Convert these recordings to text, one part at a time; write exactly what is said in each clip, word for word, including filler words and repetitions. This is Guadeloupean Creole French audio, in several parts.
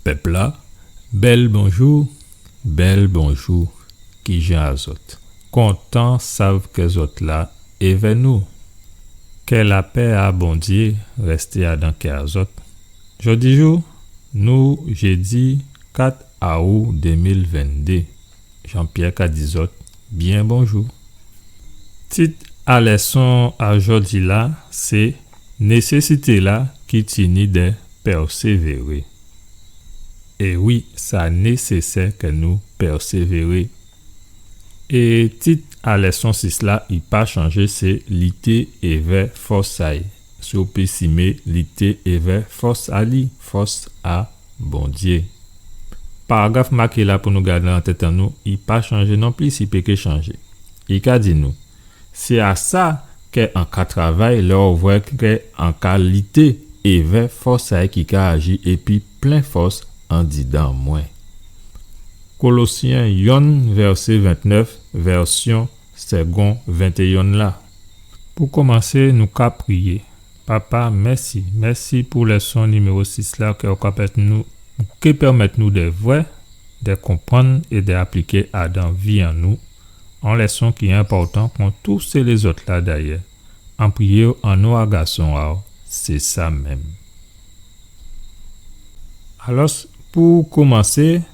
Pèp-la, bèl bonjou, bèl bonjou, kijan a zòt? Kontan sav kè zòt la èvè nou. Kè lapè a Bondyé rèsté adan kè a zòt. Jòdijou, nou jédi kat aou dé mil venndé. Jean-Pierre ka di zòt byen bonjou. Tit a lèson a jòdi-la sé nésésité-la ki tini dè pèsévéré. É wi, sa nésésè kè nou pèsévéré. É tit a lèson sis la, i pa chanjé, sé lité èvè fòs a-y. Si ou pé simé, lité èvè fòs a-y, fòs a Bondyé. Paragraf maké la pou nou gadé an tèt an nou, i pa chanjé nonplis, i pé ké chanjé. I ka di nou, sé a sa kè an ka travay lè ou vwè kè an ka lité èvè fòs a-y ki ka aji épi plen fòs andidan mwen. Kolosyen yonn, vèsé ventnèf, vèsyon Segond ventéyonn la. Pou komansé, nou ka priyé. Papa, mèsi. Mèsi pou lèson niméwo sis la kè ou ka pèmèt nou, ou ké pèmèt nou dè vwè, dè konprann é dè apliké adan vi an nou. On lèson ki enpòtan kon tout sé lézòt-la dayè. An priyé-w an non a Gason a-w, sé sa menm. Alò, pou komansé,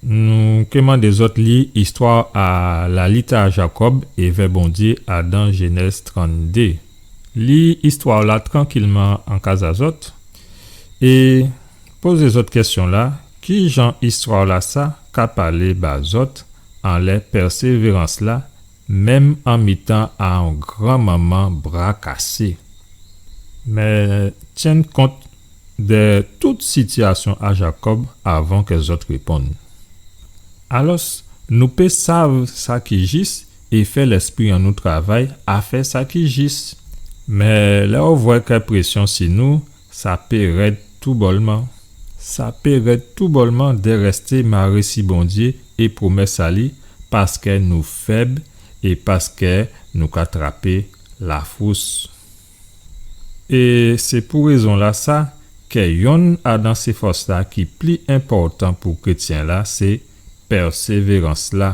nou ké mandé zòt li istwa a lalit a Jakòb èvè Bondyé adan Jénèz tranndé. Li istwa-la trankilman an kaz a zòt é pozé zòt kèsyon-la, kijan istwa-lasa ka palé ba zòt anlè pèsévérans-la menm an mitan a on gran moman bra kasé. Mé tyenn kont dè tout sitiyasyon a Jakòb avan kè zòt réponn. Alò, nou pé sav sa ki jis é fè lèspri an nou travay a fè sa ki jis. Mé lè ou vwè kè présyon si nou, sa pé rèd toubòlman. Sa pé rèd toubòlman dè rèsté maré si Bondyé é pwomès a li, paskè nou fèb é paskè nou ka trapé lafwous. É sé pou rézon-lasa kè yonn adan sé fòs-la ki pli enpòtan pou krétyen-la sé pèsévérans-la.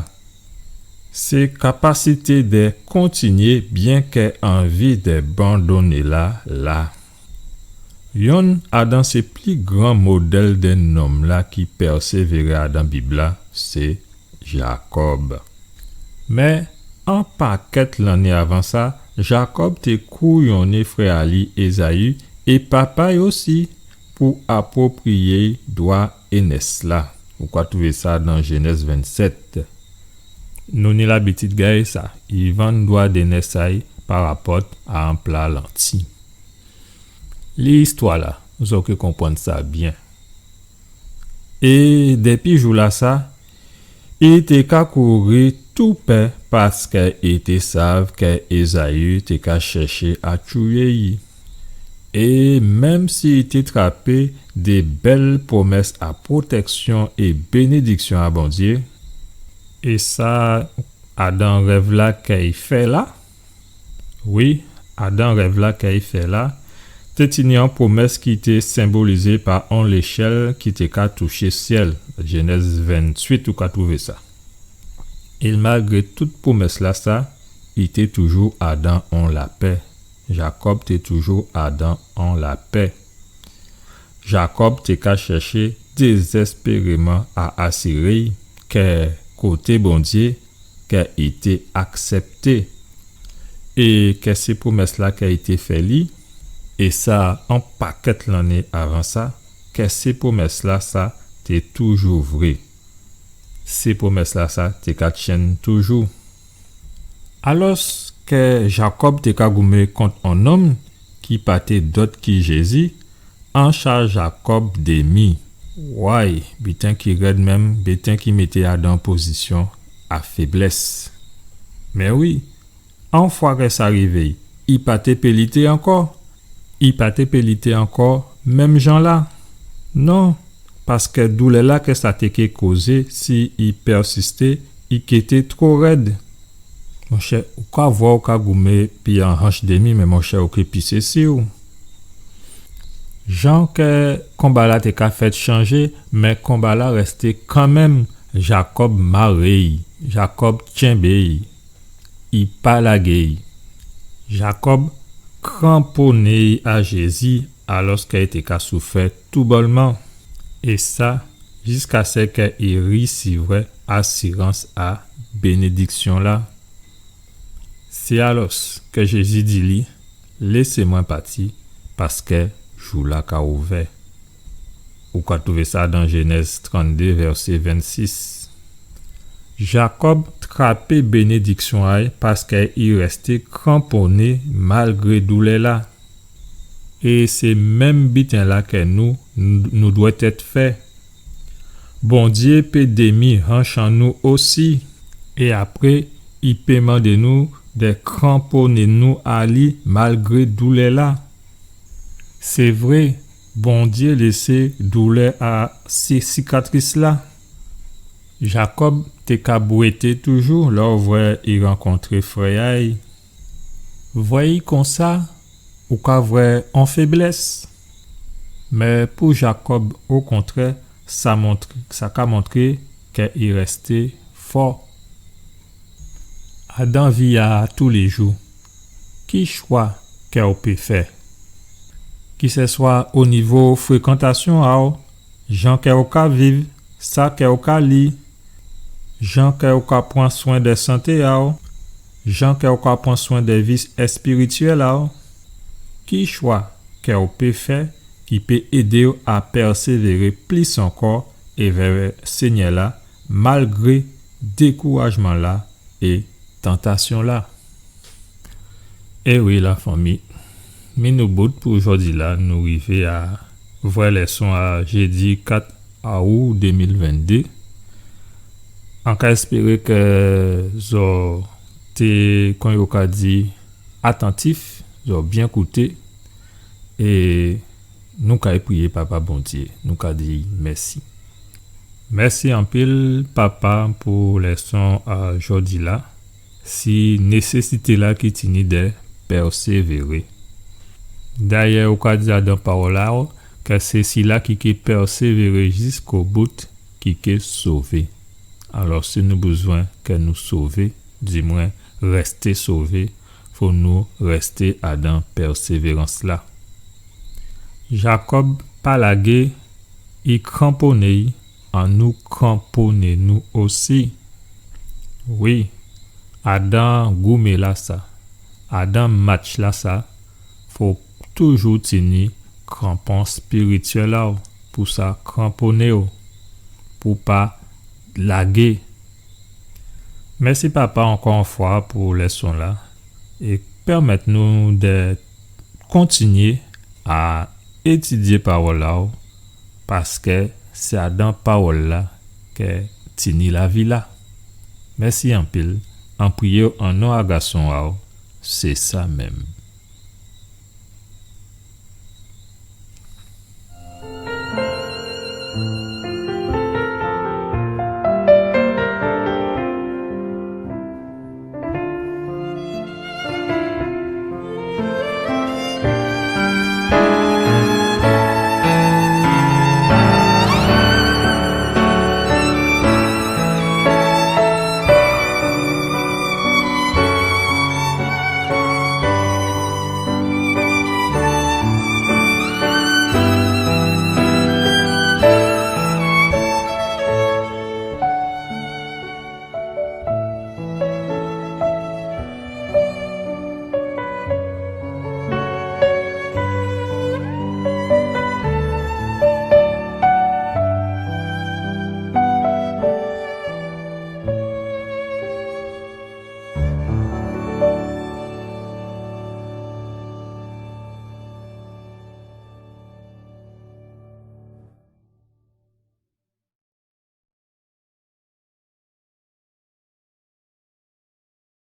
Sé kapasité dè kontinyé byenkè anvi dè bandoné la la. Yonn adan sé pli gran modèl dè nonm-la ki pèsévéré adan Bib-la, sé Jakòb. Mé on pakèt lanné avan sa, Jakòb té kouyonné frè a li Ézayi é papa-y osi pou apwopriyé-y dwa ènès-la. Ou ka twouvé sa dan Jénèz vennsèt. Nou ni labitid gadé sa, i vann dwa dènès a-y parapòt a on pla lanti. Li istwa-la, zòt ké konprann sa byen. É dépi jou-lasa, i té ka kouri tou pè paskè i té sav kè Ézayi té ka chèché a tchouyé-y. É menm si i té trapé dè bèl pwomès a pwotèksyon é bénédiksyon a Bondyé, é sa adan rèv-la kè i fè la, wi, adan rèv-la kè i fè la, té tini on pwomès ki té senbolizé pa on léchèl ki té ka touché syèl. Jénèz ventuit, ou ka twouvé sa. É malgré tout pwomès-lasa, i té toujou adan on lapè. Jakòb té toujou adan on lapè. Jakòb té ka chèché dézèspéréman a asiré-y kè koté Bondyé, kè i té aksèpté. É kè sé pwomès-la kè i té fè li, é sa on pakèt lanné avan sa, kè sé pwomès-lasa té toujou vré. Sé pwomès-lasa té ka tyenn toujou. Alòskè Jakòb té ka goumé kont on nonm ki pa té dòt ki Jézi, an cha Jakòb dèmi. Way, biten ki rèd menm, biten ki mété adan pozisyon a féblès. Mé wi, on fwa kè sa rivé, i pa té pé lité ankò. I pa té pé lité ankò menm jan-la. Non, paskè doulè-la kè sa té ké kozé si i pèsisté, i ké té two rèd. Monchè, ou ka vwè ou ka goumé pi on hanch dèmi, mé monchè, ou ké pisé si-w. Jan kè konba-la té ka fèt chanjé, mé konba-la rèsté kanmenm. Jakòb maré'y, Jakòb tjenbé'y, i pa lagé'y. Jakòb kranponné'y a Jézi alòskè i té ka soufè toubòlman. É sa, jiskaskè i risivwè asirans a bénédiksyon-la. Sé alòskè Jézi di li, lésé mwen pati, paskè jou-la ka ouvè. Ou ka twouvé sa dan Jénèz tranndé, vèsé vennsis. Jakòb trapé bénédiksyon a'y paskè i rèsté kranponné malgré doulè-la. É sé menm biten-la kè nou, nou, nou dwèt èt fè. Bondyé pé démi hanch an nou osi. É apré, i pé mandé nou dè kranponné nou a li malgré doulè-la. Sé vré, Bondyé lésé doulè a sé sikatris-la. Jakòb té ka bwété toujou lè ou vwè i rankontré frè a'y. Vwè'y konsa, ou ka vwè on féblès. Mé pou Jakòb, okontrè, sa montré, sa ka montré kè i rèsté fò. Adan vi a toulé jou, ki chwa kè ou pé fè? Kisèswa o nivo frékantasyon a'w, jan kè ou ka viv, sa kè ou ka li, jan kè ou ka pran swen dè santé a'w, jan kè ou ka pran swen dè vi èspirityèl a'w, ki chwa kè ou pé fè ki pé édé'w a pèsévéré plis ankò évè Sényè-la, malgré dékourajman-la é tantasyon-la? É wi, lafanmi, mi nou bout pou jòdi-la, nou rivé a vwè lèson a jédi kat aou dé mil venndé. An ka èspéré kè zò té, kon yo ka di, atantif, zò byen kouté, é nou kay priyé Papa Bondyé, nou ka di mèsi. Mèsi anpil, Papa, pou lèson a jòdi-la, si nésésité-la ki tini dè pèsévéré. Dayè, ou ka di adan pawòl-la, kè sé sila ki ké pèsévéré jiskobout ki ké sové. Alò, si nou bizwen kè nou sové, dimwen rèsté sové, fò nou rèsté adan pèsévérans-la. Jakòb pa lagé, i kranponné, annou kranponné nou osi. Wi, adan goumé-lasa, adan match-lasa, fò toujou tini kranpon spirityèl a'w, pou sa kranponné'w, pou pa lagé. Mèsi, Papa, ankò on fwa pou lèson-la, é pèmèt nou dè kontinyé a étidyé pawòl a'w, paskè sé adan pawòl-la kè tini lavi-la. Mèsi anpil, an priyé'w an non a Gason a'w, sé sa menm.